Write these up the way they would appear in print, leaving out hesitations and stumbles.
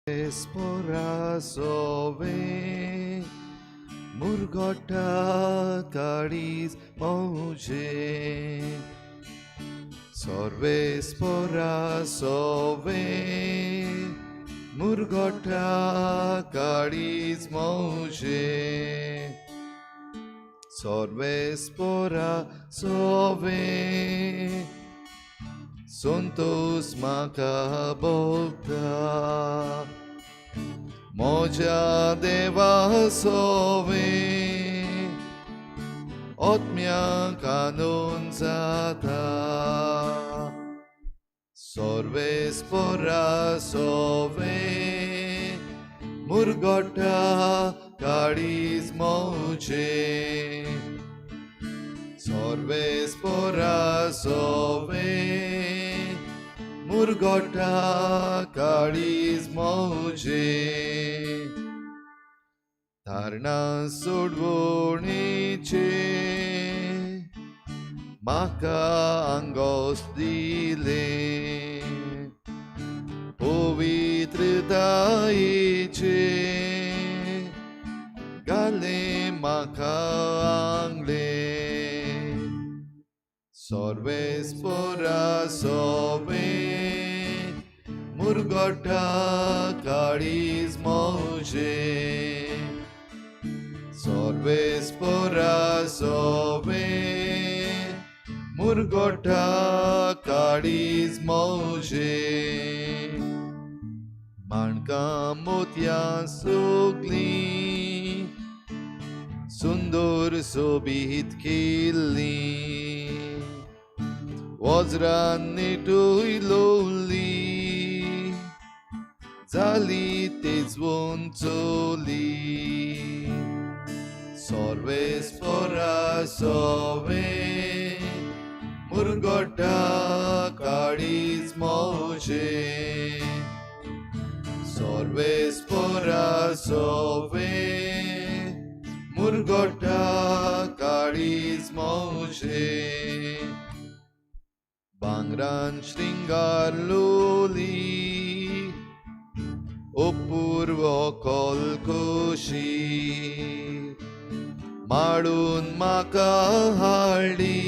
Spora sove murgota karis moje Sorve spora sove murgota karis moje Sorve spora sove Santos makabota Moja deva sove Otmya kanun zata Sorve spora sove Murgota karis moje Sorve spora sove मुरगोटा काळीज मौजे तारणा सोडवणीचे म्हाका आंगोस दिले पवित्रतायेचे घाले म्हाका Angle Sorves pora sove murgota karis moje Sorves pora sove murgota karis moje माणकां मोतयां सगलीं सुंदर सोबीत केल्लीं वज्रान निटुयलोली जाली तेजवून चली सर्वेस पोरा सोवे मुरगोटा काळीज मोजे सर्वेस पोरा सोवे मुरगोटा काळीज मोजे भांगरान शृंगारलोली अपूर्व कलकशी माडून म्हाका हाडली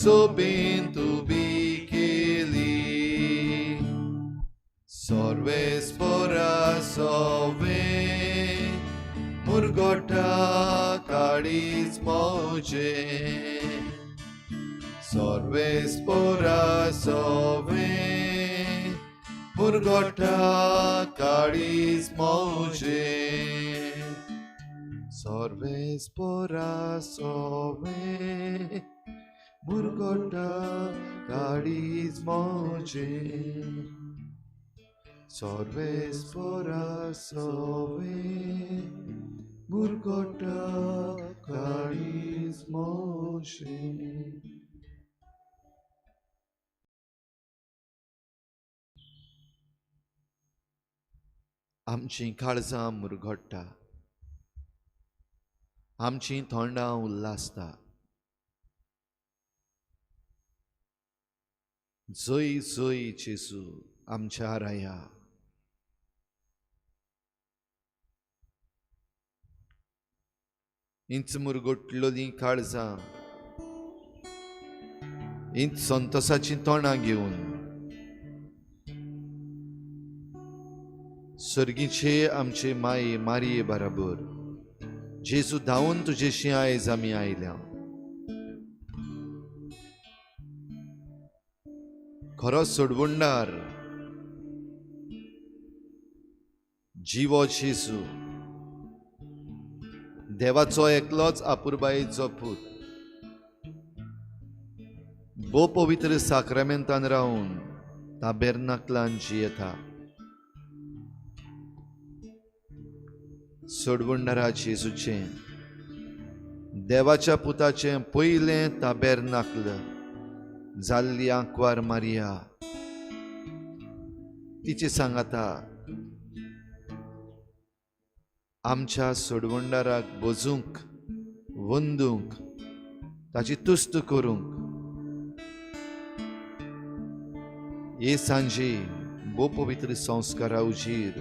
सोबीन तुबी केली सर्वेस पोरा सोवे मुरगोटा काळीज मोजे Sorves pora sove murgota karis moje Sorves pora sove murgota karis moje Sorves pora sove murgota karis moje. आमचीं काळजां मुरगोट्टा, आमचीं तोंडां उल्हासता. जय जय जेजू आमच्या राया. इंच मुरगोटलोलीं काळजां, इंच संतोसाचीं तोंडां घेवन सर्गीचे आमचे माये मारये बराबर जेजू धांवून तुजेशी आयज आमी आयल्या. खरो सोडवणदार जिवो जेजू, देवाचो एकलोच आपुरबायेचो पूत, भोव पवित्र साक्रामेंतान रावन ताबेर्नाकलान जियेता. सोडवणदारा जेजूचें देवाच्या पुताचें पयलें ताबेर्नाकल जाल्ली आंकवार मारिया तिचे सांगाता आमच्या सोडवणदाराक बोजूंक, वंदूंक, ताची तुस्त करूंक हे सांजे भोव पवित्र संस्कारा उजीर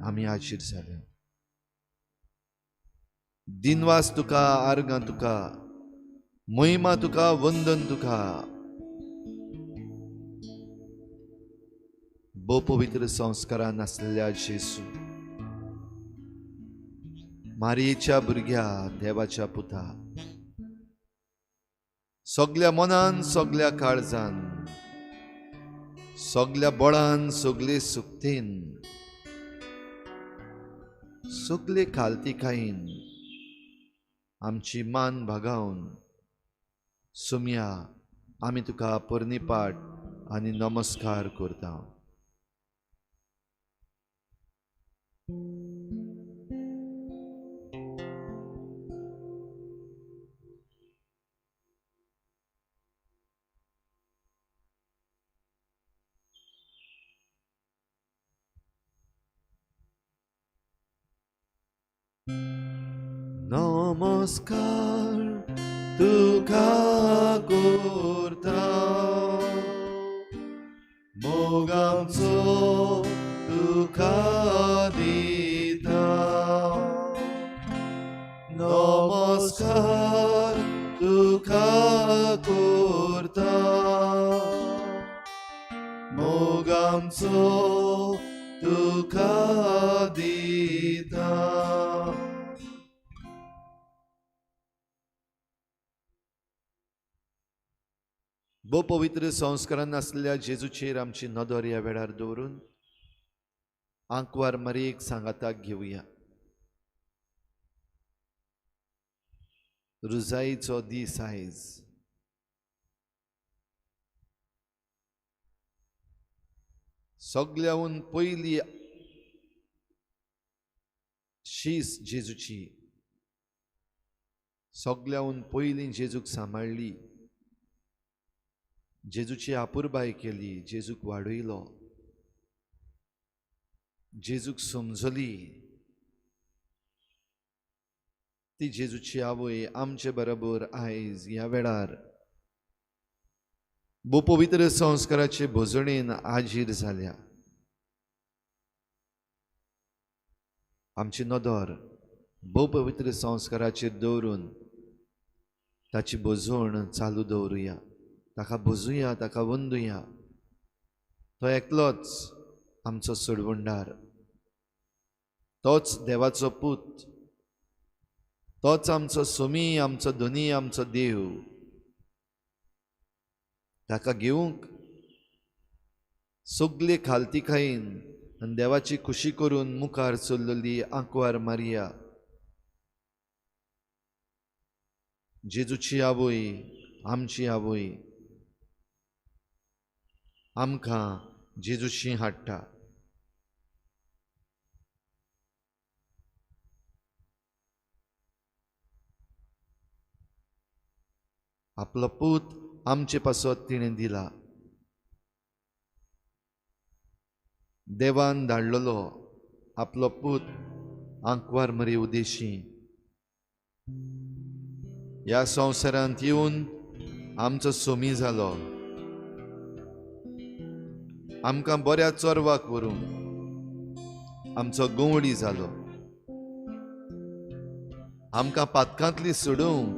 आमी हाजीर जाले. दिनवास तुका, आर्गां तुका, महिमा तुका, वंदन तुका. भोव पवित्र संस्कारान आसलेल्या जेजू, मारयेच्या भुरग्या, देवाच्या पुता, सगल्या मनान, सगल्या काळजान, सगल्या बळान, सगले सुक्तेन, सगले खालतिकायेन आमची मान भागावन सुमया आमी तुका पर्णिपाट आनी नमस्कार करता. नमस्कार तुका करता, मोगांचो तुका दिता. नमस्कार तुका करता, मोगांचो तुका दिता. भोव पवित्र संस्कारान आसलेल्या जेजूचेर आमची नदर ह्या वेळार दवरून आंकवार मारयेक सांगाताक घेवया. रुजाईचो दीस आयज. सगल्याहून पयली शीस जेजूची, सगल्याहून पयलीं जेजूक सांबाळ्ळी, जेजूची आपुरबाय केली, जेजूक वाडयलो, जेजूक समजली. ती जेजूची आवय आमचे बरोबर आयज ह्या वेळार भोव पवित्र संस्काराचे भोजणेन हाजीर जाल्या. आमची नदर भोव पवित्र संस्काराचेर दवरून ताची भोजण चालू दवरुया, ताका भोजुया, ताका वंदुया. तो एकलोच आमचो सोडवणदार, तोच देवाचो पूत, तोच आमचो सोमी, आमचो धनी, आमचो देव. ताका घेवंक सगले खालतिकायेन आनी देवाची खुशी करून मुखार चल्लेली आंकवार मारिया, जेजूची आवय, आमची आवय, आमकां जेजूशी हाडटा. आपलो पूत आमचे पासत तिणें दिला. देवान धाडलेलो आपलो पूत आंकवार मरे उदेशी ह्या संवसारांत येवन आमचो सोमी जालो, आमकां बऱ्या चोरवाक व्हरूंक आमचो गंवडी जालो, आमकां पातकांतली सोडोवंक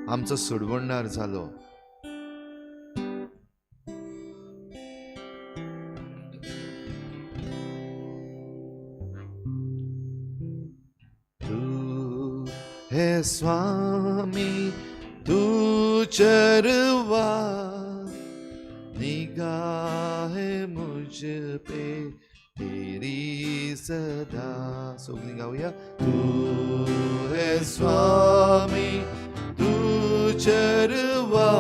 आमचो सोडवणदार जालो. तू है स्वामी, तू चरवा, निगाह मुझ पे तेरी सदा. सगळीं गावया. तू है स्वामी, तू चरवा,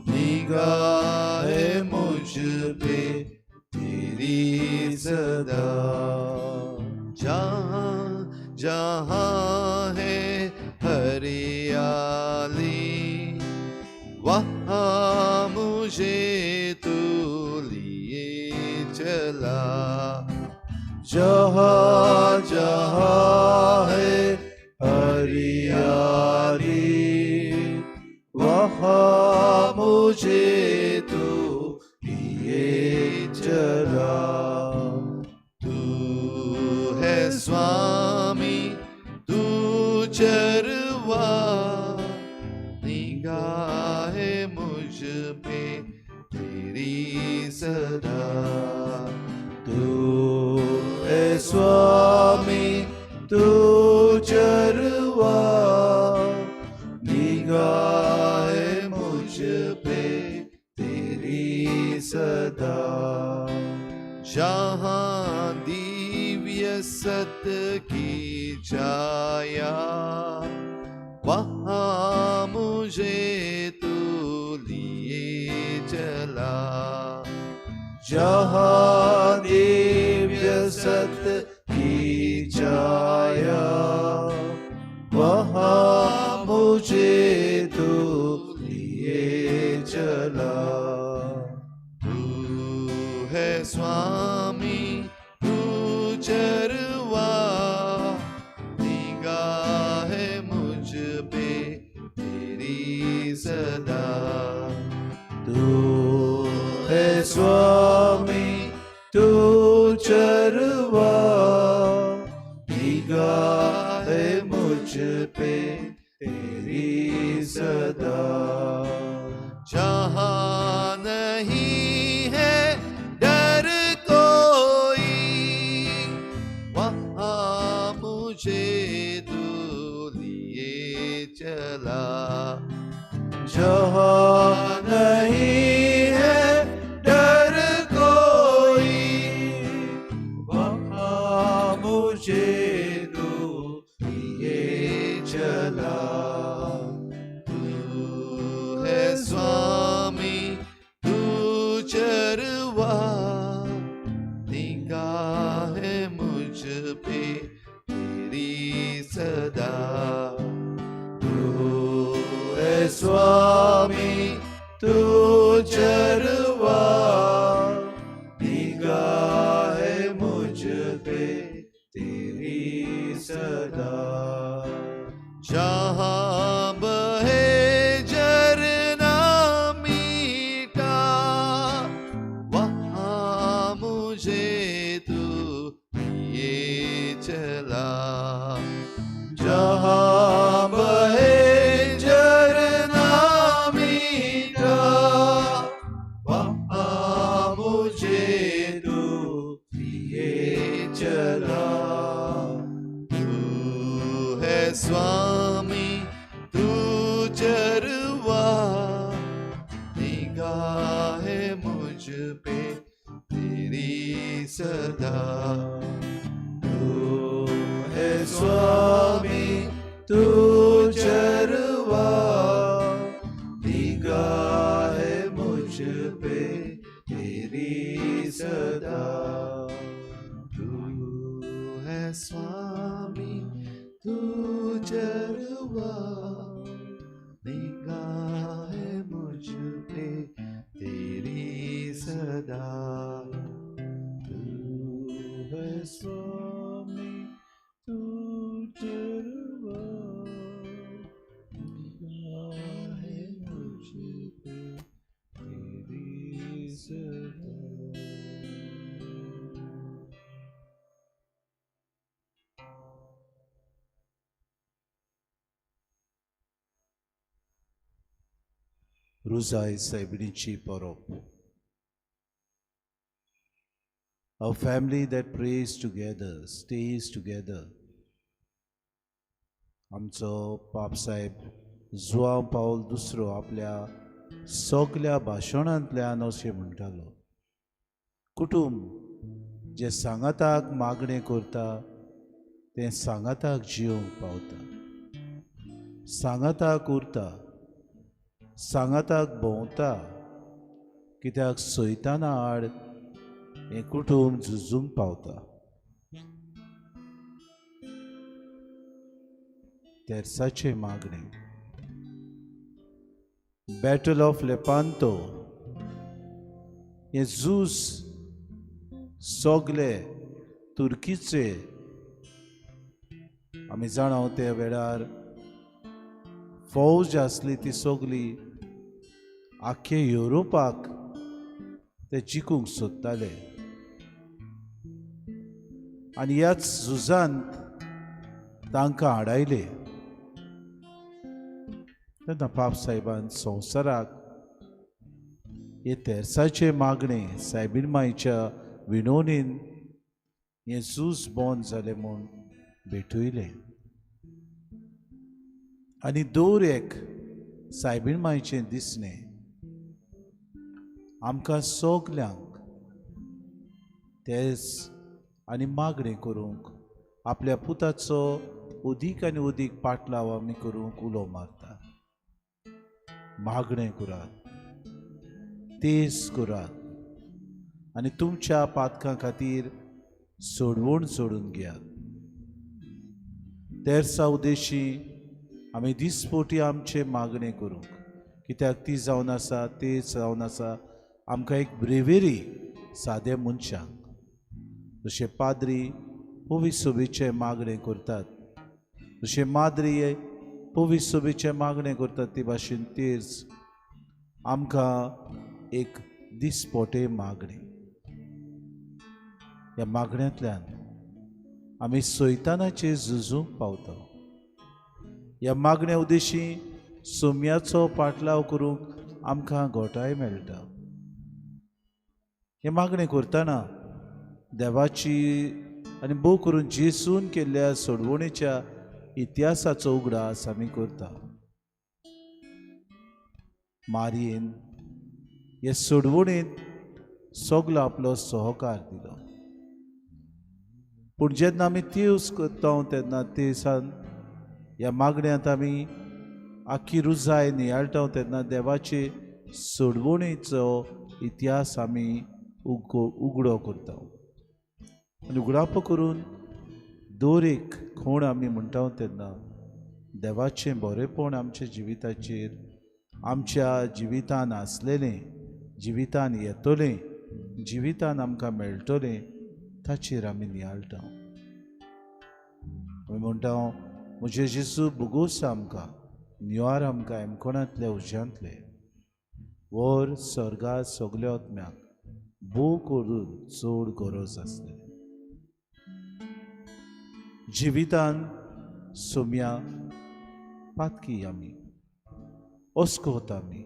निगाह मुझ पे तेरी सदा. जहाँ जहाँ है हरियाली, वहाँ मुझे तू लिए चला. जहाँ जहाँ है हरियाली, वहाँ मुझे तू लिए सदा। तू है स्वामी तू चरवा, निगाह मुझ पे तेरी सदा। जहाँ दिव्य सत की छाया, वहाँ मुझे तू लिए चला। जहाँ दिव्य सत की छाया, वहाँ मुझे तू लिए चला। तू है स्वामी तू चरवा, निगाह मुझ पे तेरी सदा। तू है स्वामी तू चरवा, निगाह मुझ पे तेरी सदा। जहाँ नहीं है डर कोई, वहाँ मुझे तू लिए चला। जहाँ नहीं है डर कोई, वहाँ मुझे तू लिए चला। तू है स्वामी तू चरवा, निगाह मुझ पे तेरी सदा। तू है स्वामी तू चरवा, निगाह मुझ पे तेरी सदा। जहाँ बहे झरना मीठा, वहाँ मुझे तू लिए चला। जहाँ बहे झरना मीठा, वहाँ मुझे तू लिए चला। तू है स्वामी तू चरवा, निगाह मुझ पे तेरी सदा। तू है स्वामी तू चरवा, निगाह मुझ पे तेरी सदा। तू है स्वामी तू चरवा, निगाह मुझ पे तेरी सदा। तू है स्वामी तू चरवा, निगाह मुझ पे तेरी सदा। रुजाय सायबिणीची परब. A family that prays together stays together. आमचो पापसाहेब जुआंव पावल दुसरो आपल्या सगल्या भाशणांतल्यान अशें म्हणटालो, कुटुंब जें सांगाताक मागणें करता तें सांगाताक जियोंक पावता, सांगाताक उरता, सांगाताक भोंवता, कित्याक सैताना आड हें कुटुंब झुजूंक पावता. तेर्साचें मागणें. बॅटल ऑफ लेपांतो हें झूज सगले तुर्कीचे आमी जाणा त्या वेळार फौज आसली ती सगली आख्खे युरोपाक ते जिखूंक सोदताले आनी ह्याच झुजांत तांकां आडायले. तेन्ना पाप साहेबान संवसाराक हे तेर्साचें मागणें सायबीण मायच्या विनोनीन हें झूज बंद जालें म्हूण भेटयलें. आनी दर एक सायबीण मायचें दिसणें आमकां सगल्यांक तेर्स आनी मागणें करूंक आपल्या पुताचो अदीक आनी अदीक पाटलाव आमी करूंक उलो मारता. मागणें करात, तेज करात आनी तुमच्या पातकां खातीर सोडवण सोडून घेयात. तेर्सा उद्देशी आमी दिसपोटी आमचें मागणें करूंक, कित्याक ती जावन आसा, तेज जावन आसा आमकां एक ब्रेवेरी सादे मनशांक. जशें पाद्री पवित्र सोबेचें मागणें करतात, जशें माद्री पवित्र सोबेचें मागणें करतात, ते भाशेन तेज आमकां एक दिसपोटे मागणें. ह्या मागण्यांतल्यान आमी सैतानाचेर झुजूंक पावता. ह्या मागण्या उद्देशी सोम्याचो पाटलाव करूंक आमकां घोटाय मेळटा. हें मागणें करतना देवाची आनी भोव करून जेसून केल्ल्या सोडवणेच्या इतिहासाचो उगडास आमी करता. मारयेन हे सोडवणेंत सगलो आपलो सहकार दिलो. पूण जेन्ना आमी तेवस करता तेन्ना तेसान ह्या मागण्यांत आमी आख्खी रुजाय नियाळटा तेन्ना देवाचे सोडवणेचो इतिहास आमी उगडो करता. आनी उगडापो करून दर एक खूण आमी म्हणटा तेन्ना देवाचें बरेंपण आमच्या जिविताचेर, आमच्या जिवितान आसलेलें, जिवितान येतलें, जिवितान आमकां मेळटलें ताचेर आमी नियाळटा. आमी म्हणटा, म्हजे जेजू भोगोस आमकां, निवार आमकां एमकोणांतल्या उज्यांतले, वर स्वर्गा सगल्या आत्म्याक भोव करून चड गरज आसली. जिवितान सोम्या पातकी आमी, अस्कोत आमी,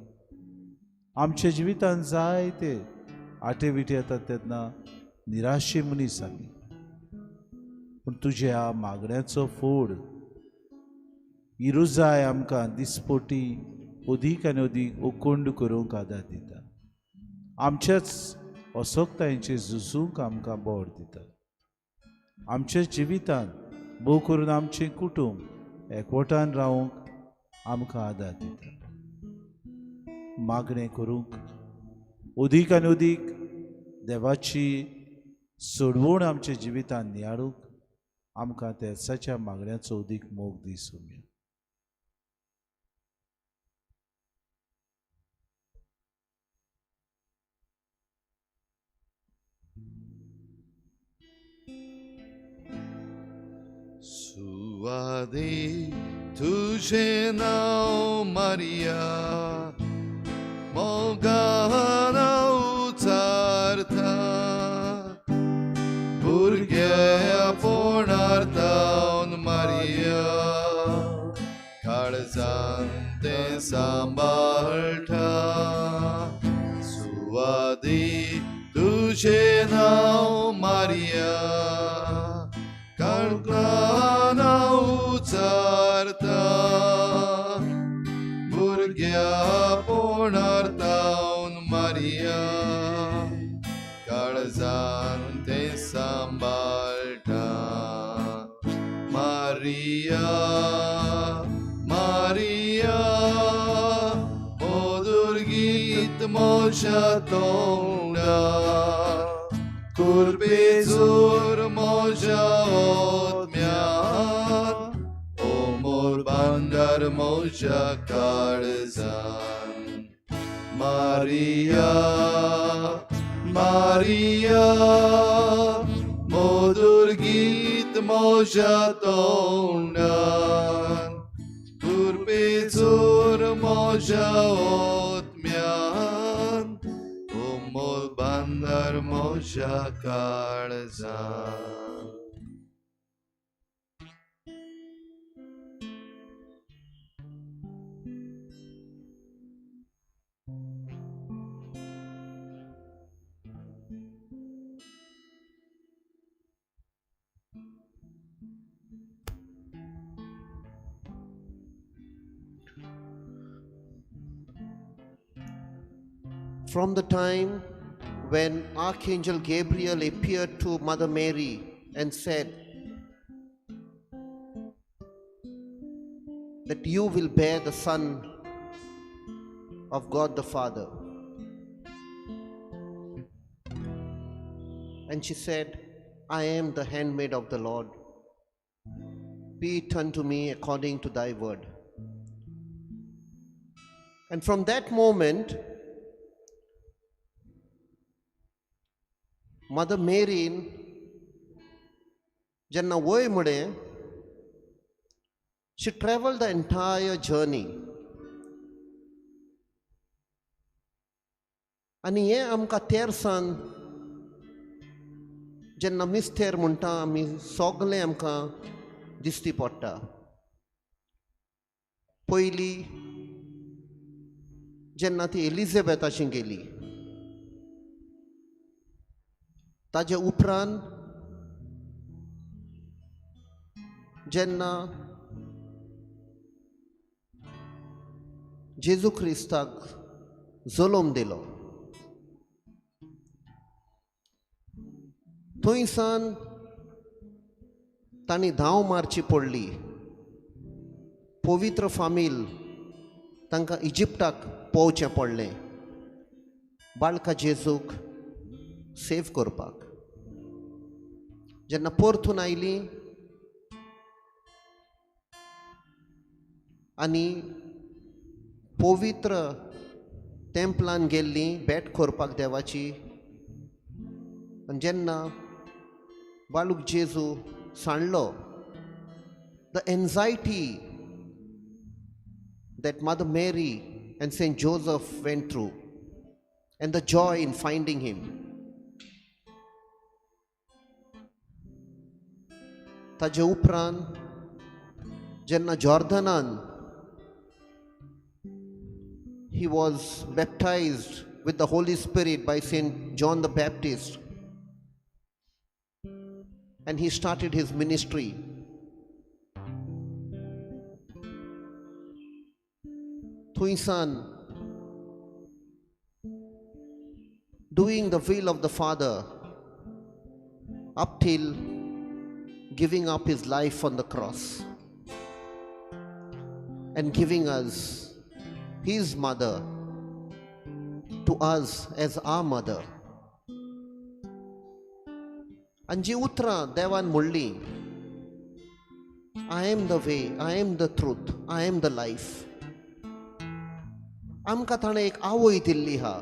आमच्या जिवितान जायते आटे विटे येतात तेन्ना निराशे मनीस आमी. पूण तुज्या मागण्याचो फोड ही रुजाय आमकां दिसपोटी अदीक आनी अदीक उकोंड करूंक आदार दिता. आमच्याच असक्तायेचेर झुजूंक आमकां बळ दिता. आमच्या जिवितान भोव करून आमचें कुटूंब एकवटान रावंक आमकां आदार दिता. मागणें करूंक अदीक आनी अदीक देवाची सोडवण आमच्या जिवितान नियाळूंक आमकां तेर्साच्या मागण्याचो अदीक मोग दिसूं. सुवादी तुझे नाव मारिया, मोगान उचारता, भुरग्या पोणार तावन मारिया, काळजान तें सांबाळटा. सुवादी तुझे नाव मारिया, काळजान उचारता, भुरग्या पोणार तावन मारिया, काळजान तें सांबाळटा. मारिया मारिया मधुर गीत म्हज्या तोंडा, कुर्बेजूर म्हज्या ओत्म्यात, ओ मोर भांडार म्हज्या काळजान. मारिया मारिया मधुर गीत म्हज्या तोंडान, कुर्बेजूर म्हज्या ओत्म्यान, ओ मोर भांडार म्हज्या काळजान. From the time when Archangel Gabriel appeared to Mother Mary and said that you will bear the Son of God the Father. And she said, I am the handmaid of the Lord. Be it unto me according to thy word. And from that moment, Mother Mary जेन्ना वय म्हळें, she traveled the entire journey. आनी हें आमकां तेरसान जेन्ना मिस्तेर म्हणटा आमी सगळें आमकां दिश्टी पडटा. पयली जेन्ना ती एलिझाबेथाशी गेली, ताजे उपरांत जेन्ना जेजू क्रिस्ताक जल्म दिलो, थंयसान तांणी धांव मारची पडली. पवित्र फामील तांकां इजिप्टाक पोवचें पडलें बाळका जेजूक सेव करपाक. जेन्ना परतून आयली आनी पवित्र तेंपलान गेल्ली भेट करपाक देवाची, आनी जेन्ना बाळूक जेजू सांडलो, the anxiety that Mother Mary and Saint Joseph went through and the joy in finding him. ताजे उपरांत जेन्ना जॉर्दनान he was baptized with the Holy Spirit by Saint John the Baptist, and he started his ministry. थंयसान doing the will of the Father up till giving up his life on the cross and giving us his mother to us as our mother. आनी जी उतरां देवान म्हणली, I am the way, I am the truth, I am the life. आमकां ताणें एक आवय दिल्ली आहा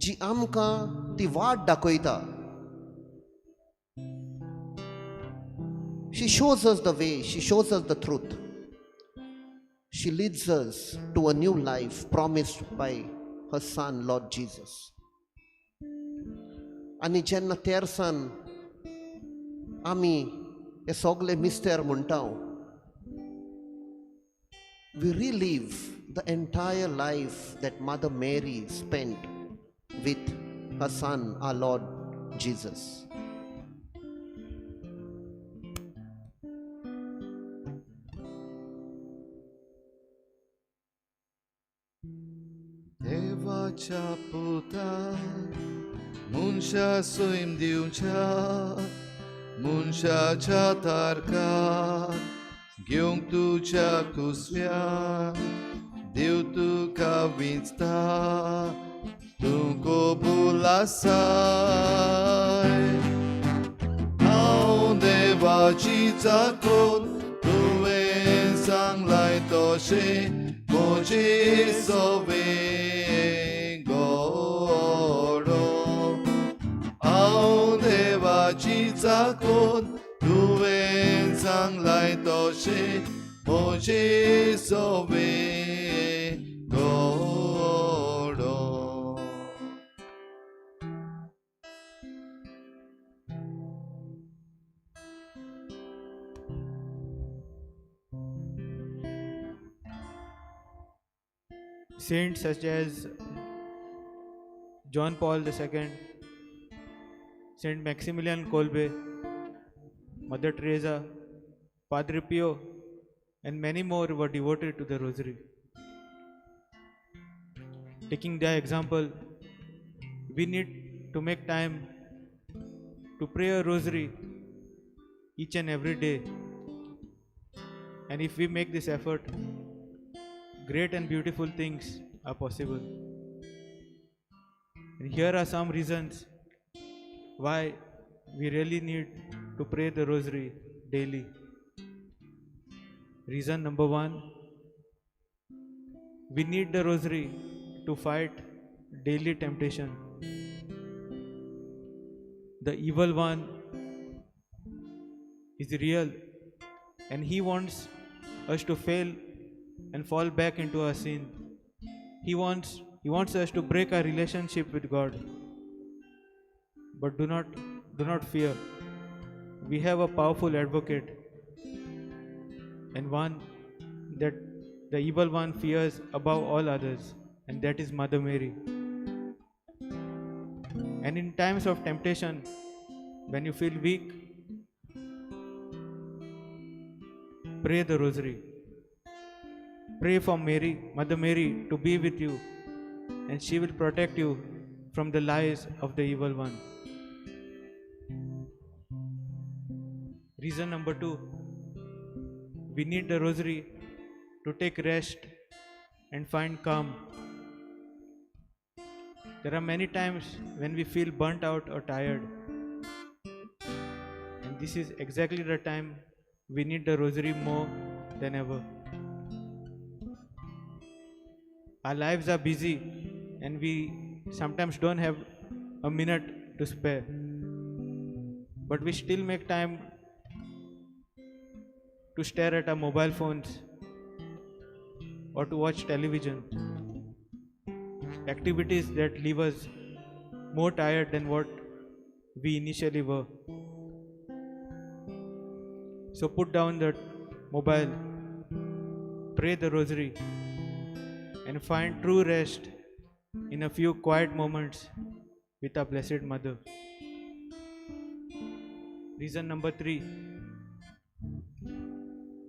जी आमकां ती वाट दाखयता. She shows us the way, she shows us the truth. She leads us to a new life promised by her son, Lord Jesus. आनी जेन्ना तेरसान आमी हे सगळे मिस्तेर म्हणटा, we relive the entire life that Mother Mary spent with her son, our Lord Jesus. देवाच्या पुता मनशा सैम दिवच्या मनशाच्या तारका घेवंक तुज्या कुसव्या देव तुका विंचता तूं कबूल आसाय. हांव देवाची चाकोर तुवें सांगलाय तशें म्हजे सवे गोडो. हांव देवाची चाकोर तुवें सांगलाय तशें म्हजे सवे गोडो. Saints such as John Paul II, Saint Maximilian Kolbe, Mother Teresa, Padre Pio, and many more were devoted to the Rosary. Taking their example, We need to make time to pray a rosary each and every day. And if we make this effort, great and beautiful things are possible. And here are some reasons why we really need to pray the rosary daily. Reason number 1, we need the rosary to fight daily temptation. The evil one is real, and he wants us to fail and fall back into our sin. He wants us to break our relationship with God. But do not fear. We have a powerful advocate, and one that the evil one fears above all others, and that is Mother Mary. And in times of temptation, when you feel weak, pray the rosary. Pray for Mary, Mother Mary, to be with you, and she will protect you from the lies of the evil one. Reason number 2, we need the rosary to take rest and find calm. There are many times when we feel burnt out or tired, and this is exactly the time we need the rosary more than ever. Our lives are busy and we sometimes don't have a minute to spare, but we still make time to stare at our mobile phones or to watch television. Activities that leave us more tired than what we initially were. So put down the mobile, pray the rosary, and find true rest in a few quiet moments with our Blessed Mother. Reason number 3,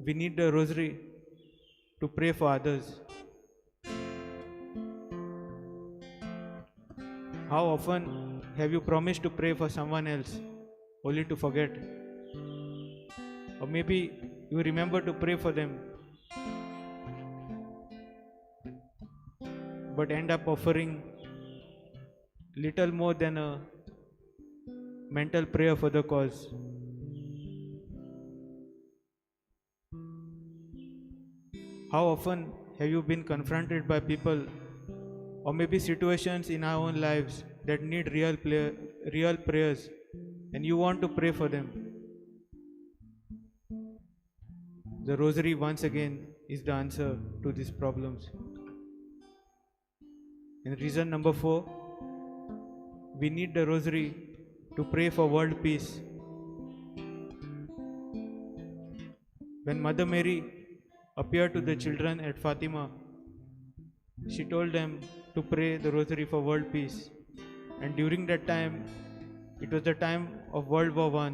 we need the rosary to pray for others. How often have you promised to pray for someone else only to forget? Or maybe you remember to pray for them, but end up offering little more than a mental prayer for the cause. How often have you been confronted by people or maybe situations in our own lives that need real prayers, and you want to pray for them? The rosary once again is the answer to these problems. And reason number 4, we need the rosary to pray for world peace. When Mother Mary appeared to the children at Fatima, she told them to pray the rosary for world peace. And during that time, it was the time of World War I,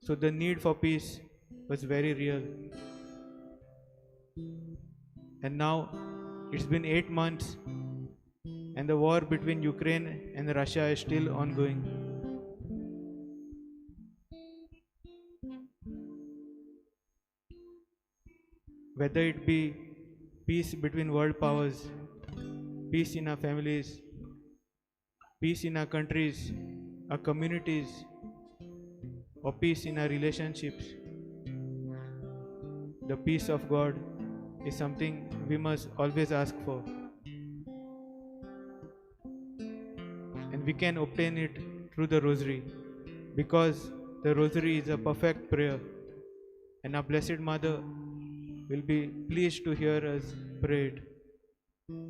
so the need for peace was very real. And now it's been 8 months and the war between Ukraine and Russia is still ongoing. Whether it be peace between world powers, peace in our families, peace in our countries, our communities, or peace in our relationships, the peace of God is something we must always ask for. And we can obtain it through the rosary, because the rosary is a perfect prayer, and our Blessed Mother will be pleased to hear us pray it.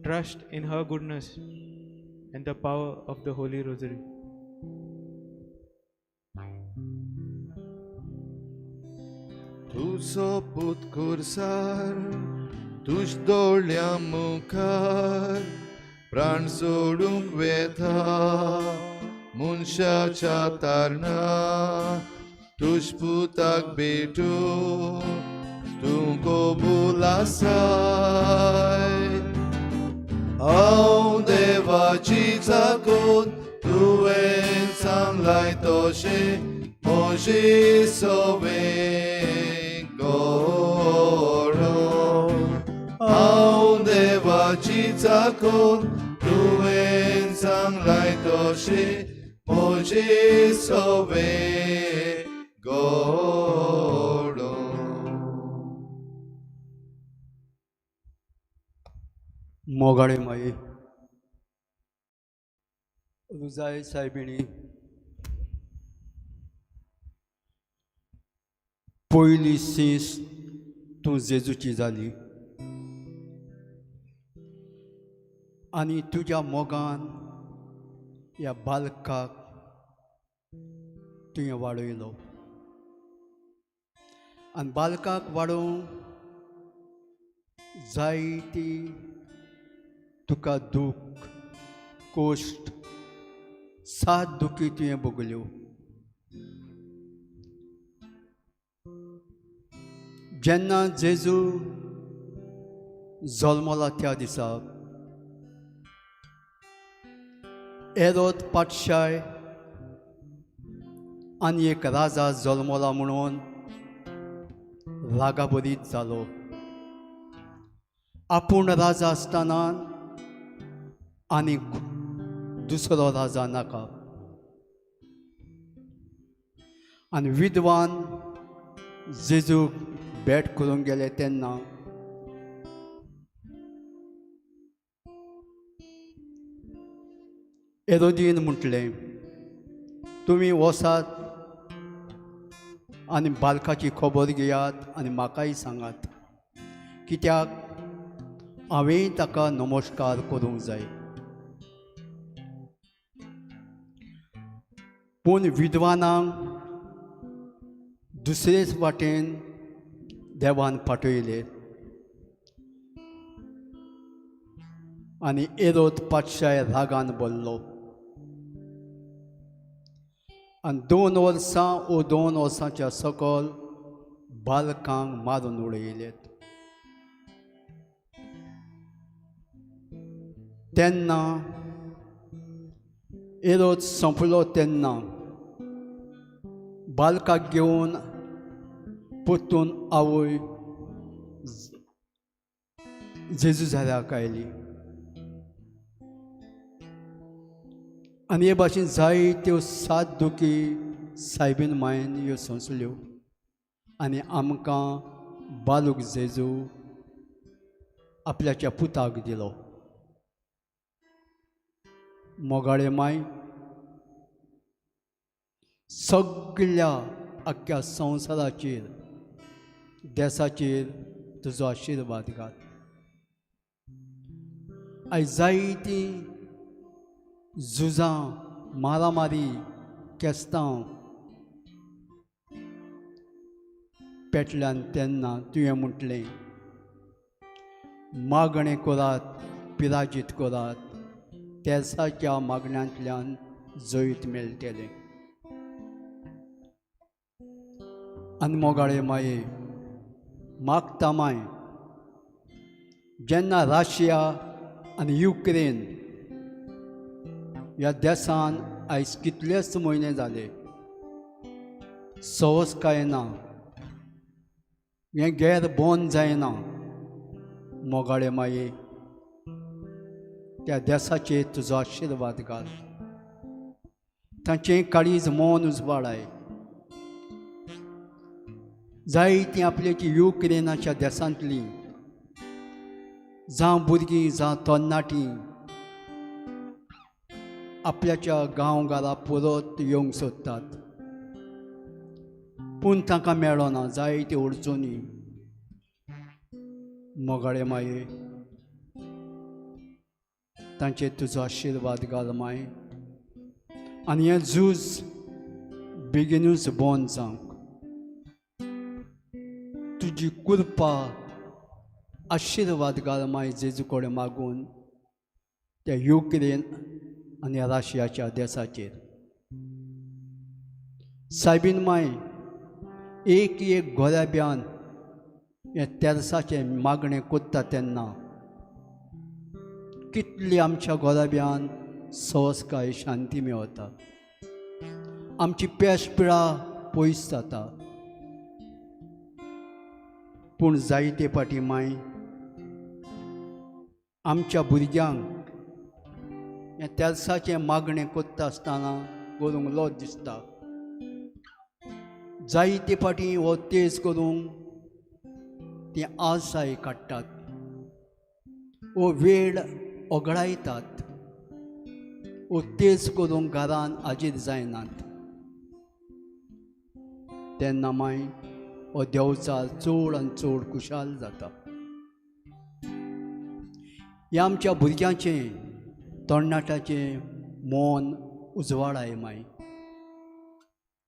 Trust in her goodness and the power of the Holy Rosary. तुजो पूत खुर्सार तुज दोळ्यां मुखार प्राण सोडूंक वेता मनशाच्या तारणा तुज पुताक भेटूं तूं कबूल आसाय. हांव देवाची चाकून तुवें सांगलाय तशें म्हजी सवें घडोवं. हांव देवाची चाकून तुवें सांगलाय तशें म्हजी सवें घडोवं. मोगाळे माई रुजाय सायबिणी, पयली सीस तूं जेजूची जाली आनी तुज्या मोगान ह्या बालकाक तुवें वाडयलो आनी बालकाक वाडोवंक जायती तुका दूख कोश्ट सात दुखी तुवें भोगल्यो. जेन्ना जेजू जल्मला त्या दिसा एरोद पातशाय आनी एक राजा जल्मला म्हणून रागाबरीत जालो. आपूण राजा आसतना आनी दुसरो राजा नाका. आनी विद्वान जेजूक भेट करूंक गेले तेन्ना एरोदीन म्हटलें, तुमी वसात आनी बालकाची खबर घेयात आनी म्हाकाय सांगात, कित्याक हांवेंय ताका नमस्कार करूंक जाय. पूण विद्वानांक दुसरेच वाटेन देवान पाठयले आनी एरोद पातशाय रागान बोल्लो आनी 2 वर्सां ओ 2 वर्सांच्या सकल बालकांक मारून उडयले. तेन्ना एरोद सोंपलो तेन्ना बालकाक घेवन परतून आवय जेजू जाल्याक आयली आनी हे भाशेन जायत्यो 7 दुखी सायबीन मायन ह्यो सोंसल्यो आनी आमकां बालूक जेजू आपल्याच्या पुताक दिलो. मोगाळे माय, सगळ्या आख्ख्या संवसाराचेर देसाचेर तुजो आशिर्वाद घाल. आयज जायतीं झुजां, मारामारी, केस्तांव पेटल्यान तेन्ना तुवें म्हटलें, मागणें करात, पिराजीत करात, तेर्साच्या मागण्यांतल्यान जैत मेळटलें. आनी मोगाळे माये, मागता माय, जेन्ना रशिया आनी युक्रेन ह्या देसान आयज कितलेच म्हयने जाले सहज काय ना, हें गैर बंद जायना. मोगाळे माये, त्या देसाचेर तुजो आशिर्वाद घाल, तांचें काळीज मन उजवाडाय. जायतीं आपल्याची युक्रेनाच्या देसांतलीं जावं भुरगीं जावं तरणाटीं आपल्याच्या गांव घरा परत येवंक सोदतात, पूण तांकां मेळना, जायत्यो अडचणी. मोगाळे माये, तांचेर तुजो आशिर्वाद घाल माय आनी हें झूज बेगीनूच बंद जावंक तुजी कृपा आशिर्वाद घाल माय. जेजू कडेन मागून त्या युक्रेन आनी रशियाच्या देसाचेर. सायबीन माय, एक एक गोऱ्याब्यान हें तेर्साचें मागणें कोत्ता तेन्ना कितली आमच्या गोराब्यान सहजकाय शांती मेवता, आमची पेश पिळा पयस जाता. पूण जायते फाटी माय आमच्या भुरग्यांक हें तेल्साचें मागणें करता आसतना करूंक लज दिसता. जायते फाटी हो तेज करूंक तीं आळसाय काडटात, हो वेळ ओगडायतात, हो तेज करूंक घरान हाजीर जायनात. तेन्ना माय हो देंवचार चड आनी चड खुशाल जाता. ह्या आमच्या भुरग्यांचें तरणाट्याचें मन उजवाडाय माय,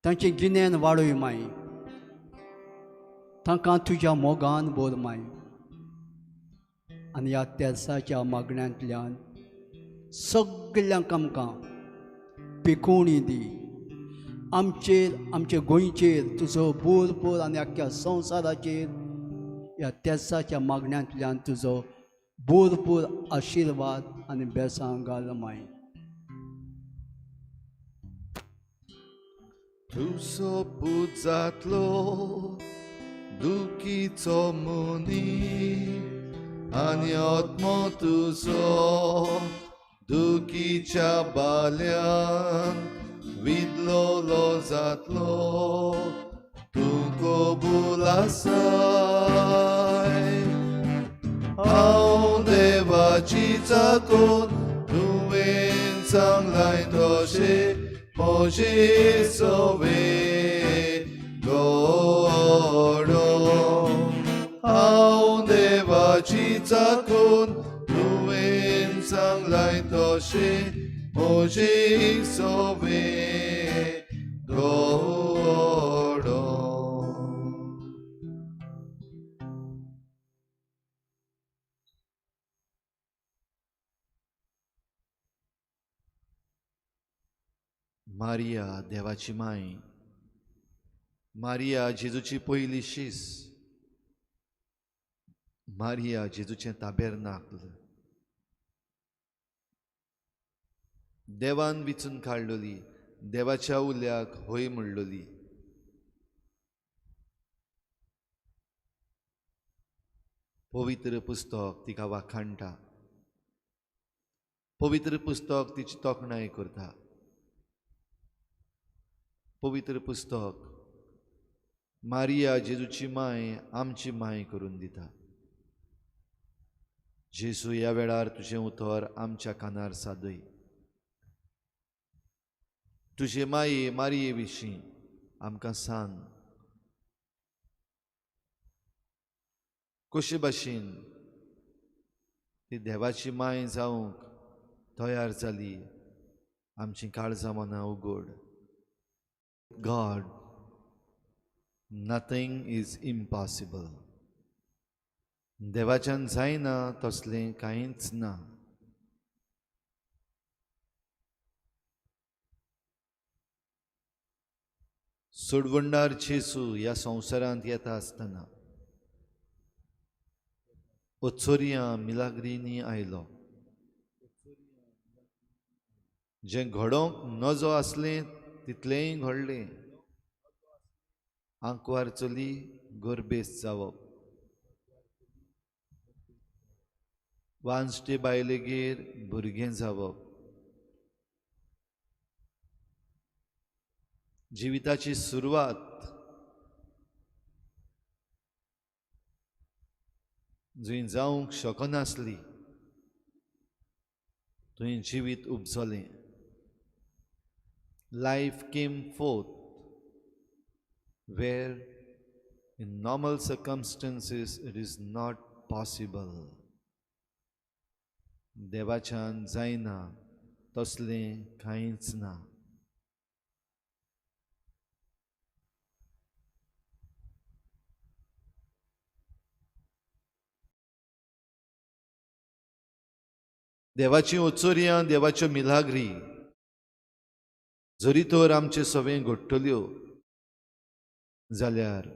तांचें गिन्यान वाडय माय, तांकां तुज्या मोगान भर माय. आनी ह्या तेर्साच्या मागण्यांतल्यान सगल्यांक आमकां पिकोवणी दी. आमचेर, आमच्या गोंयचेर तुजो भरपूर आनी आख्ख्या संवसाराचेर ह्या तेर्साच्या मागण्यांतल्यान तुजो भरपूर आशिर्वाद आनी बेसां घाल माय. तुजो पूत जातलो दुखीचो मनी आनी आत्मो तुजो दुखीच्या बाल्यान विदलोलो जातलो. तूं कबूल आसाय, हांव देवाची चाकून तुवें सांगलाय तशें म्हजे सवे घडो. हांव देवाची चाकून तुवें सांगलाय तशें म्हजे सवे घडो. मारिया देवाची माय, मारिया जेजूची पयली शीस, मारिया जेजूचें ताबेरनाकल, देवान विचून काडलोली, देवाच्या उल्याक हय म्हणलोली. पवित्र पुस्तक तिका वाखाणटा, पवित्र पुस्तक तिची तोखणाय करता. पवित्र पुस्तक मारिया जेजूची माय आमची माय करून दिता. जेजू ह्या वेळार तुजें उतर आमच्या कानार सादय. तुजे माये मारिये विशीं आमकां सांग, कशे भाशेन ती देवाची माय जावंक तयार जाली. आमचीं काळजां मनां उगड. God, nothing is impossible. देवाच्यान जायना तसलें कांयच ना. सोडवणदार जेजू ह्या संवसारांत येता आसतना ओचोरयां मिलाग्रींनी आयलो. जें घडोवंक नजो आसलें तितलेंय घडलें. आंकवार चली गर्भेस्त जावप, वांजटे बायलेगेर भुरगें जावप, जिविताची सुरवात जंय जावंक शकनासली थंय जिवीत उपजलें. Life came forth where in normal circumstances it is not possible. देवाच्यान जायना तसलें कांयच ना. देवाची ओचोरयां, देवाच्यो मिलाग्री जरी तर आमचे सवें घडटल्यो जाल्यार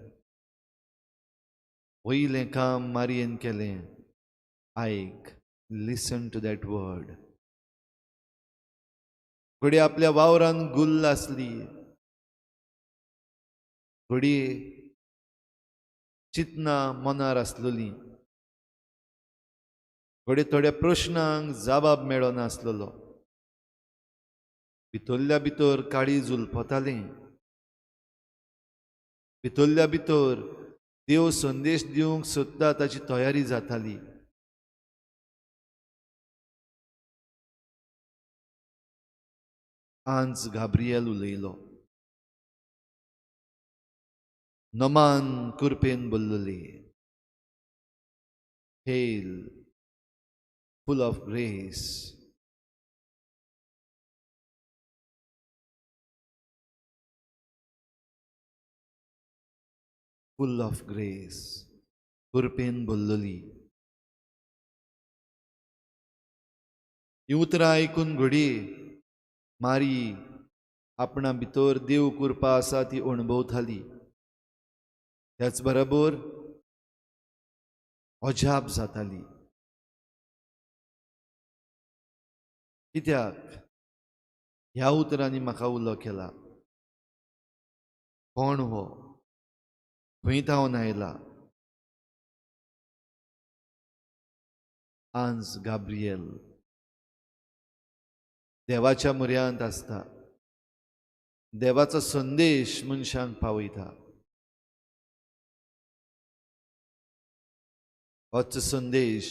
वयलें काम मारयेन केलें. आयक, Listen to that word. घडये आपल्या वावरान गुल्ल आसली, घडये चिंतना मनार आसलोली, घडये थोड्या प्रश्नांक जबाब मेळनासलेलो, भितरल्या भितर काळीज उलपतालें, भितरल्या भितर देव संदेश दिवंक सोदता ताची तयारी जाताली. आंज गाब्रियल उलयलो, नमान कुरपेन बोल्लोली, Hail, full of grace. Full of grace, कुरपेन बोल्लोली. ही उतरां आयकून घडये मारी आपणा भितर देव कृपा आसा ती अणभवताली, त्याच बरोबर अजाप जाताली. कित्याक ह्या उतरांनी म्हाका उलो केला? कोण हो? खंय थावन आयला? आंज गाब्रियल देवाच्या म्हऱ्यांत आसता, देवाचो संदेश मनशांक पावयता. होच संदेश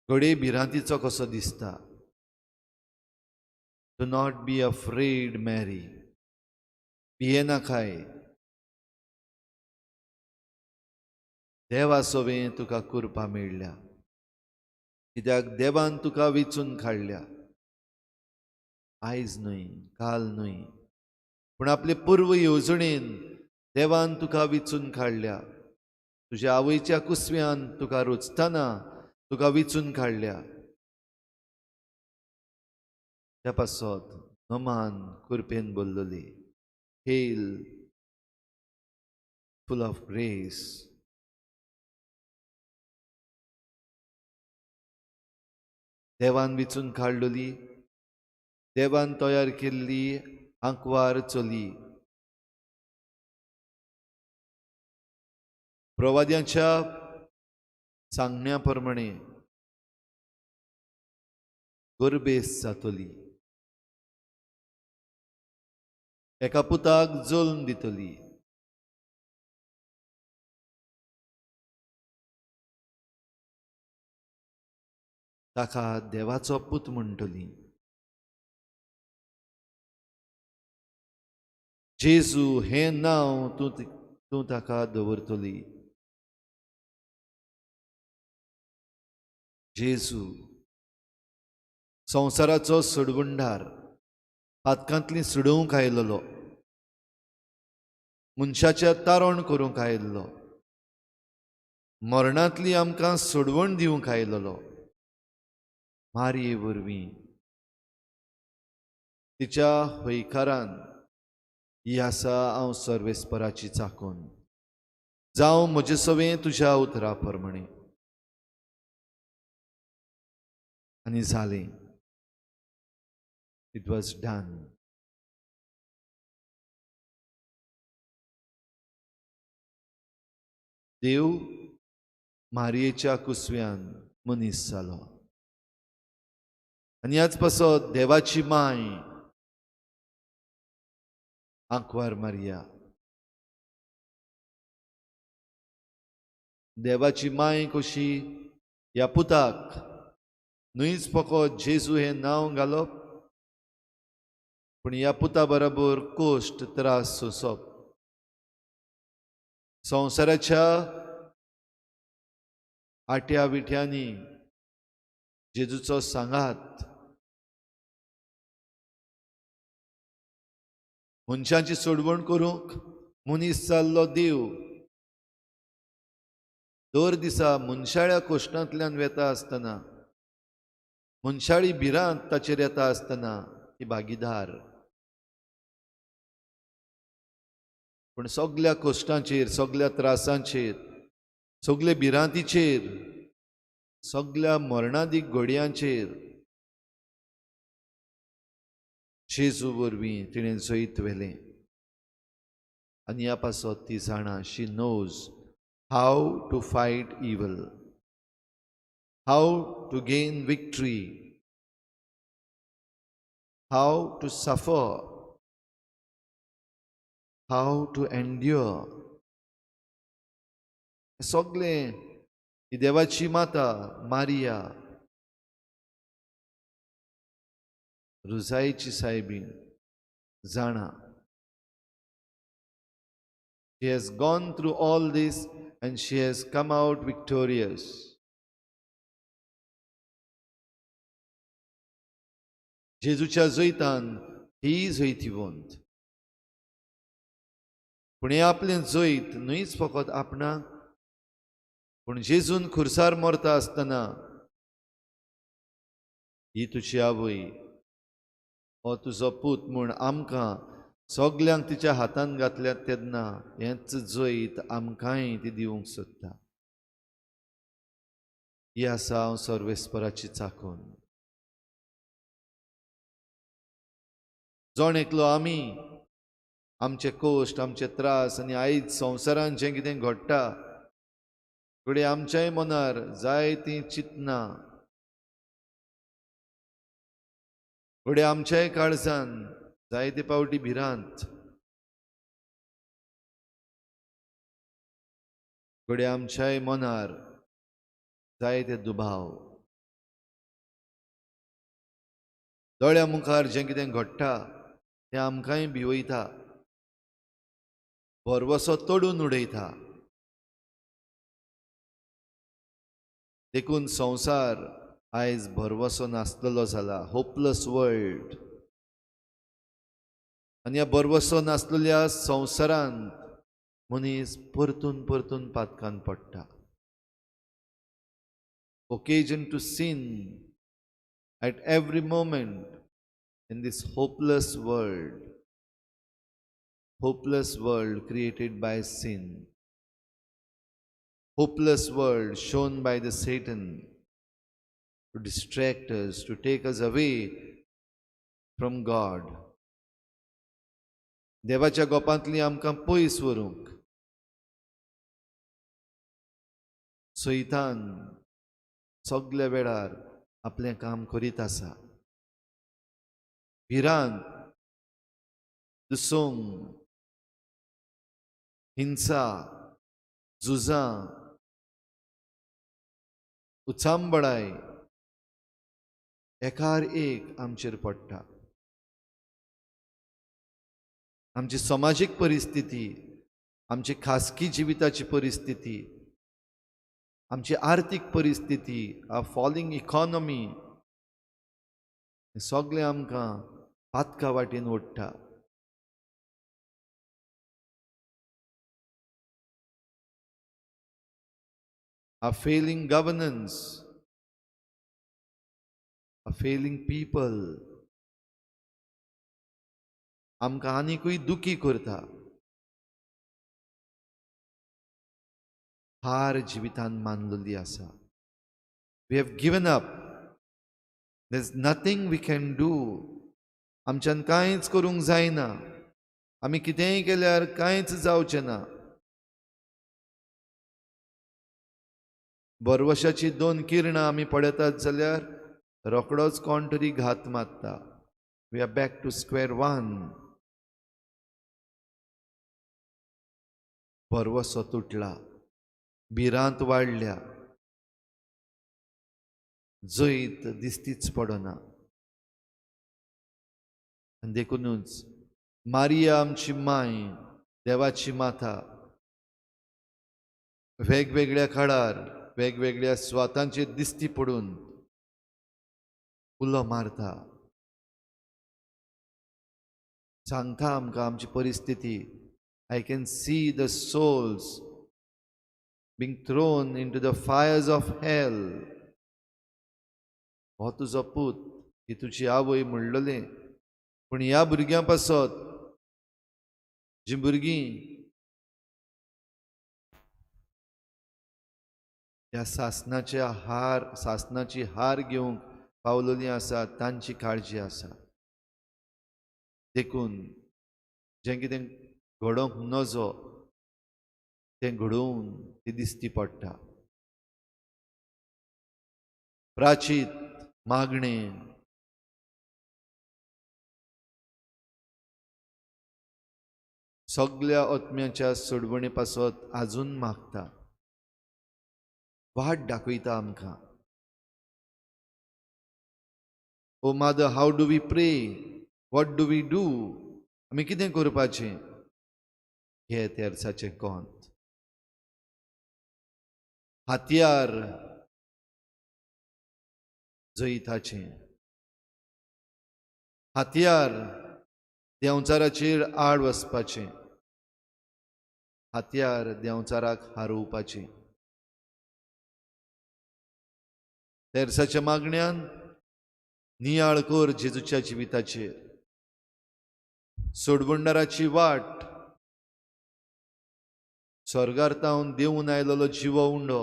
घडये भिरांतीचो कसो दिसता. Do not be afraid Mary, भियेनाकाय, देवा सवें तुका कृपा मेळ्ळ्या, कित्याक देवान तुका वेंचून काडल्या. आयज न्हय, काल न्हय, पूण आपले पूर्व येवजणेन देवान तुका वेंचून काडल्या. तुज्या आवयच्या कुसव्यान तुका रोचतना तुका वेंचून काडल्या. त्या पासत नमान कुरपेन बोल्लोली, Hail, full of grace. देवान वेंचून काडलोली, देवान तयार केल्ली आंकवार चली, प्रवाद्यांच्या सांगण्या प्रमाणे गर्भेस जातली, एका पुताक जल्म दितली. ताका देवाचो पूत म्हणटली. जेजू हें नांव तूं ताका दवरतली. जेजू संवसाराचो सोडवणदार, पातकांतली सोडोवंक आयलेलो, मनशाचें तारण करूंक आयिल्लो, मरणांतली आमकां सोडवण दिवंक आयलेलो. मारये वरवीं तिच्या हयकारान ही आसा हांव सर्वेस्पराची चाकून, जावं म्हजे सवें तुज्या उतरा प्रमाणे. आनी जालें. It was done. देव मारयेच्या कुसव्यान मनीस जालो आनी ह्याच पासत देवाची माय आंकवार मारिया, देवाची माय कशी ह्या पुताक न्हयच फकत जेजू हें नांव घालप, पूण ह्या पुता बरोबर कश्ट त्रास सोंसप, संवसाराच्या आट्या विट्यांनी जेजूचो सांगात, मनशांची सोडवण करूंक मनीस जाल्लो देव दर दिसा मनशाळ्या कश्टांतल्यान वेता आसतना, मनशाळी भिरांत ताचेर येता आसतना ती भागीदार. पूण सगल्या कश्टांचेर, सगल्या त्रासांचेर, सगळे भिरांतीचेर, सगल्या मरणादीक घोडयांचेर जेजू वरवीं तिणें जैत व्हेलें. आनी ह्या पासत ती जाणा, she knows how to fight evil, how to gain victory, how to suffer, how to endure. सगळें ही देवाची माता मारिया, रुजायची सायबीण जाणा. She has gone through all this and she has come out victorious. जेजूच्या जैतान ही जैतिवंत. पूण हें आपलें जैत न्हयच फकत आपणाक, पूण जेजून खुर्सार मरता आसतना ही तुजी आवय, हो तुजो पूत म्हूण आमकां सगल्यांक तिच्या हातान घातल्यात तेन्ना हेंच जैत आमकांय ती दिवंक सोदता. ही आसा हांव सर्वेस्पराची चाखून. जण एकलो आमी आमचे कोश्ट, आमचे त्रास आनी आयज संवसारान जें कितें घडटा, घडये आमच्याय मनार जायतीं चिंतनां, घडये आमच्याय काळजान जायते पावटी भिरांत, घडये आमच्याय मनार जायते दुबाव, दोळ्या मुखार जें कितें घडटा तें आमकांय भिवयता, भरवसो तोडून उडयता. देखून संवसार आयज भरवसो नासलेलो जाला, होपलेस वर्ल्ड. आनी ह्या भरवसो नासलेल्या संवसारांत मनीस परतून परतून पातकान पडटा. Occasion to sin at every moment in this hopeless world, hopeless world created by sin, hopeless world shown by the Satan to distract us, to take us away from God. देवाच्या गोपांतली आमकां पयस व्हरूंक सैतान सगल्या वेळार आपलें काम करीत आसा. भिरांत, दुसोंग, हिंसा, झुजां, उचांबळाय एकार एक आमचेर पडटा. आमची समाजीक परिस्थिती, आमची खासगी जिविताची परिस्थिती, आमची आर्थीक परिस्थिती, आ फॉलिंग इकॉनॉमी, सगळें आमकां पातका वाटेन ओडटा. A failing governance, a failing people आमकां आनीकूय दुखी करता. हार जिवितान मानलेली आसा. We have given up. There is nothing we can do. आमच्यान कांयच करूंक जायना, आमी कितेंय केल्यार कांयच जावचें ना. भरवशाची दोन किरणां आमी पळयतात जाल्यार रोखडोच कोण तरी घात मारता. We are back to square one. भरवसो तुटला, भिरांत वाडल्या, जैत दिसतीच पडना. आनी देखुनूच मारिया आमची माय, देवाची माता, वेगवेगळ्या काळार वेगवेगळ्या स्वातांचेर दिसती पडून उलो मारता, सांगता आमकां आमची परिस्थिती. I can see the souls being thrown into the fires of hell. हो तुजो पूत, ही तुजी आवय म्हणलेलें, पूण ह्या भुरग्यां पासत जीं भुरगीं ह्या सासनाच्या हार सासनाची हार घेवंक पावलेली आसा तांची काळजी आसा. देखून जें कितें घडोवंक नजो तें घडोवन ती दिसती पडटा. प्राचीत मागणें सगल्या आत्म्याच्या सोडवणे पासत आजून मागता, वाट दाखयता आमकां. O mother, how do we pray, what do we do, आमी कितें करपाचें? हे तेर्साचें कोंत हत्यार जैताचें, हत्यार देंवचाराचेर आड वचपाचें, हत्यार देंवचाराक हारोवपाचें. तेर्साच्या मागण्यान नियाळ कर जेजूच्या जिविताचेर, सोडवणदाराची वाट, स्वर्गार तावन देवून आयलेलो जिवो उंडो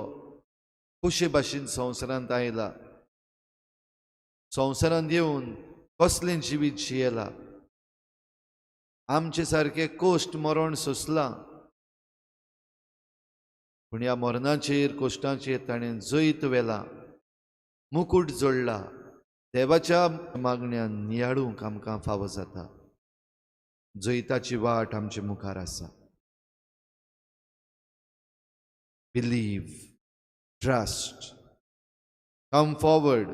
कशे भाशेन संवसारांत आयला, संवसारांत येवन कसलें जिवीत जियेला, आमचे सारके कोश्ट मरण सोंसलां, पूण ह्या मरणाचेर कोश्टाचेर ताणें जैत व्हेलां, मुकूट जोडला. देवाच्या मागण्यान नियाळूंक आमकां फावो जाता. जैताची वाट आमचे मुखार आसा. Believe, trust, come forward.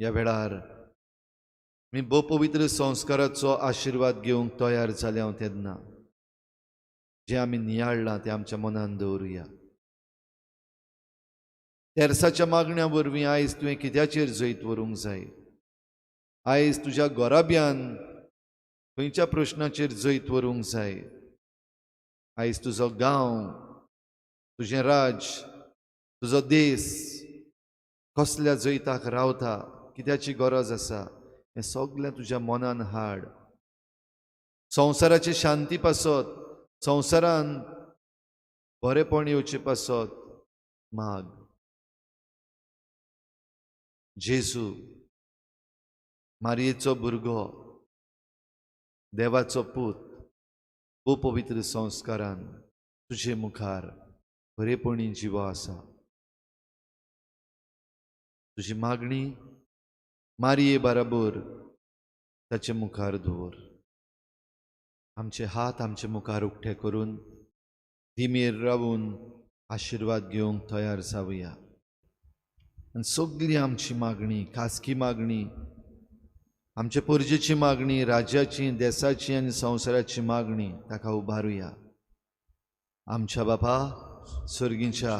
ह्या वेळार मी भोव पवित्र संस्काराचो आशिर्वाद घेवंक तयार जाले हांव तेन्ना जें आमी नियाळ्ळां तें आमच्या मनान दवरुया. तेर्साच्या मागण्या वरवीं आयज तुवें कित्याचेर जैत व्हरूंक जाय, आयज तुज्या घराब्यान खंयच्या प्रश्नाचेर जैत व्हरूंक जाय, आयज तुजो गांव, तुजें राज्य, तुजो देश कसल्या जैताक रावता, कित्याची गरज आसा, हें सगळें तुज्या मनान हाड. संवसाराची शांती पासत, संवसारान बरेपण येवचे पासत माग. जेजू मारयेचो भुरगो, देवाचो पूत, भोव पवित्र संस्कारान तुजे मुखार बरेपणी जिवो आसा. तुजी मागणी मारये बराबर ताचे मुखार दवर. आमचे हात आमचे मुखार उक्ते करून दिमेर रावून आशिर्वाद घेवंक तयार जावया. आनी सगळी आमची मागणी, खासगी मागणी, आमचे परजेची मागणी, राज्याची, देसाची आनी संवसाराची मागणी ताका उबारुया. आमच्या बापा सर्गीच्या,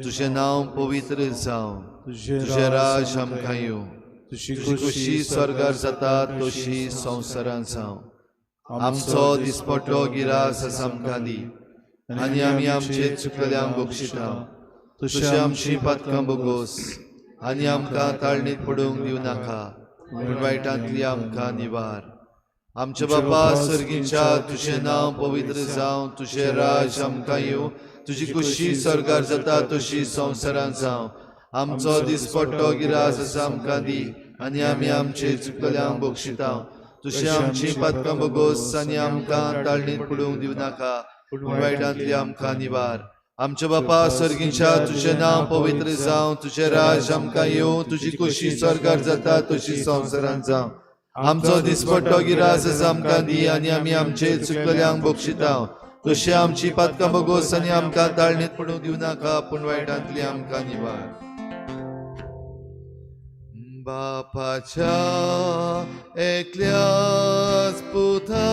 तुजें नांव पवित्र जावं, तुजें राज आमकां येवं, तुजी खुशी स्वर्गार जाता तशी संवसारांत जावं. आमचो दिसपट्टो गिरास आमकां दी आनी आमी आमचे चुकल्यांक बक्षिता, तशी आमची पातकां बोगोस आनी आमकां ताळणीत पडूंक दिवं नाका, पूण वायटांतली आमकां निवार. आमच्या बापा सर्गीच्या, तुजें नांव पवित्र जावं, तुजें राज आमकां येवं, तुजी खुशी स्वर्गार जाता तशी संवसारांत जावं. आमचो दिसपट्टो गिरास आमकां दी आनी आमी आमचे चुकल्यांक बक्षिता, तशी आमची पातकां बोगोस आनी आमकां ताळणीत पडूंक दिवं नाका, पूण वायटांतली आमकां निवार. आमच्या बापा सर्गीच्या, तुजें नांव पवित्र जावं, तुजें राज आमकां येवं, तुजी खुशी स्वर्गार जाता तशी संवसारांत जावं. आमचो दिसपट्टो गिरास आमकां दी आनी आमी आमचे चुकल्यांक बक्षिता, तशी आमची पातकां बोगोस आनी आमकां ताळणीत पडूंक दिवं नाका, पूण वायटांतली आमकां निवार. बापाच्या एकल्याच पुता,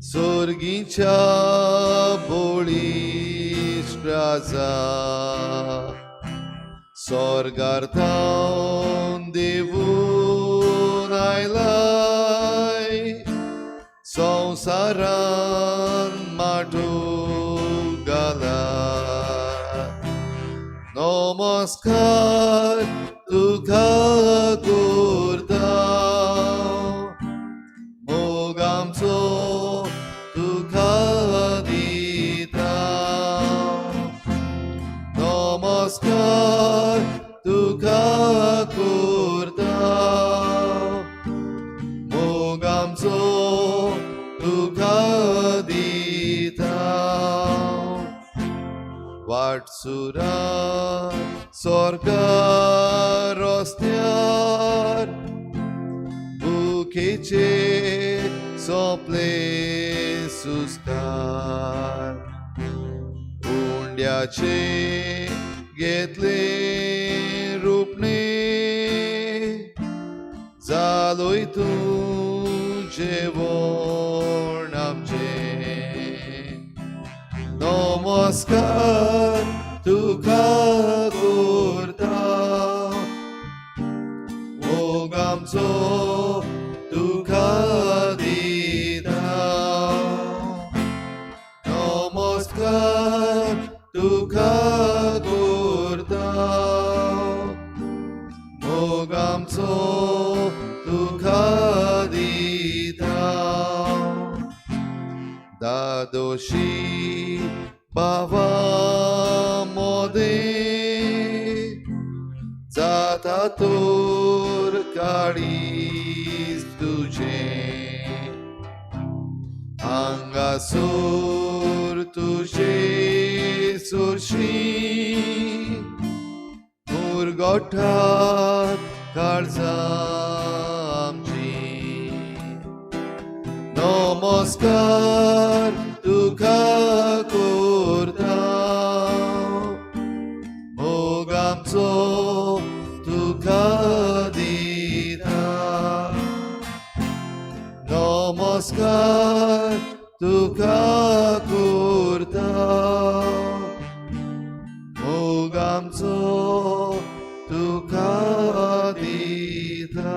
सोर्गीच्या बळिश्ट राजा, स्वर्गार थावन देवून आयलाय, संवसारान माटो घाला. नमस्कार वाटसुरा स्वर्गा रस्त्यार भुकेचे सोंपले सुस्कार उंड्याचे घेतले रुपणे जालोय तूं जेवण आमचें नमस्कार तुका करता मोग आमचो तुका दिता नमस्कार तुका करता मोग आमचो तुका दिता दादोशी बाबा मोदें जाता तर काळीज तुजें हांगासर तुजे सरशीं मुरगोठात काळजां आमचीं नमस्कार तुका करता मोग आमचो तुका दिता नमस्कार तुका करता मोग आमचो तुका दिता.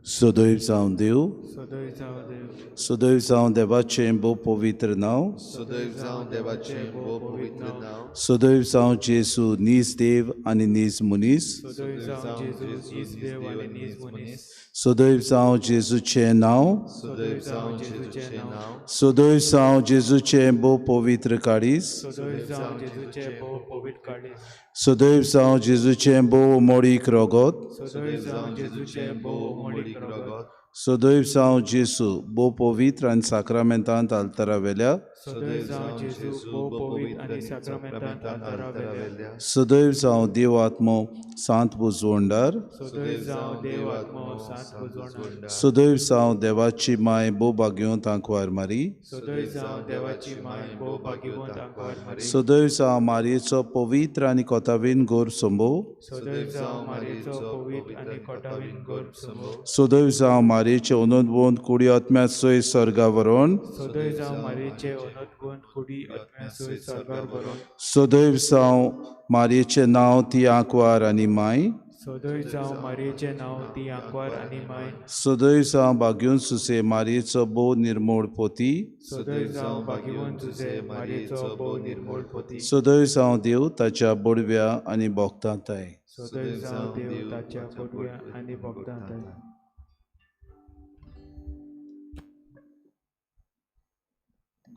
सदैव जावं देव, सदैव जावं देव, सदैव जावं देवाचें भोव पवित्र नांव, सदैव जावं देवाचें भोव पवित्र नांव, सदैव जावं जेजू नीज देव आनी नीज मनीस, सदैव जावं जेजू नीज देव आनी नीज मनीस, सदैव जावं जेजूचें नांव, सदैव जावं जेजूचें नांव, सदैव जावं जेजूचें भोव पवित्र काळीज, सदैव जावं जेजूचें भोव पवित्र काळीज, सदैव जावं जेजूचें भोव मोडीक रगत, सदैव जावं जेजूचें भोव मोडीक रगत, सदैव जावं जेजू भोव पवित्र आनी साक्रामेंतांत आल्तारावेल्या, सदैव जावं जेजू भोव पवित्र आनी साक्रामेंतांत आल्तारावेल्या, सदैव जावं देव आत्मो सांत बुजवंडार, सदैव जावं देव आत्मो सांत बुजवणार, सदैव जावं देवाची माय भोव भाग्यवंत आंकवार मारी, सदैव जावं देवाची माय भोव भाग्यवंत आंकवार मारी, सदैव जावं मारयेचो पवित्र आनी कोतावीन गोर संभव, सदैव जावं मारयेचो पवित्र आनी कोटावीन गोर संभव, सदैव जावं मारयेचे अनोदवंत कुडी आत्म्या सय स्वर्गा व्हरोन, सदैव जावं मारयेचे अनोदवंत कुडी आत्म्या सय स्वर्गार व्हरोन, सदैव जावं मारयेचें नांव ती आंकवार आनी माय, सदैव जावं मारयेचें नांव ती आंकवार आनी माय, सदैव जावं भाग्योन सुसे मारयेचो भोव निर्मोळ पोती, सदैव जावं भाग्यवंत सुसे मारयेचो भोव निर्मोळ पोती, सदैव जावं देव ताच्या बोडव्या आनी भोगतांताय. सदैव जावं देव ताच्या बोडव्या आनी भोगतांताय.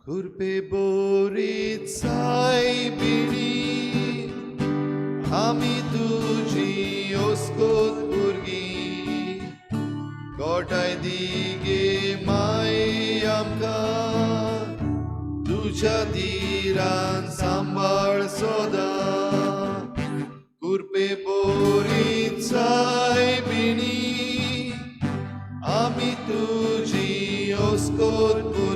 कृपे बोरीत सायबिणी आमी तुजी ओस्कोत भुरगीं गोठाय दी गे माय आमकां तुज्या दिरान सांबाळ सदां. कृपे बोरीत सायबिणी आमी तुजी ओस्कोत भुरगीं.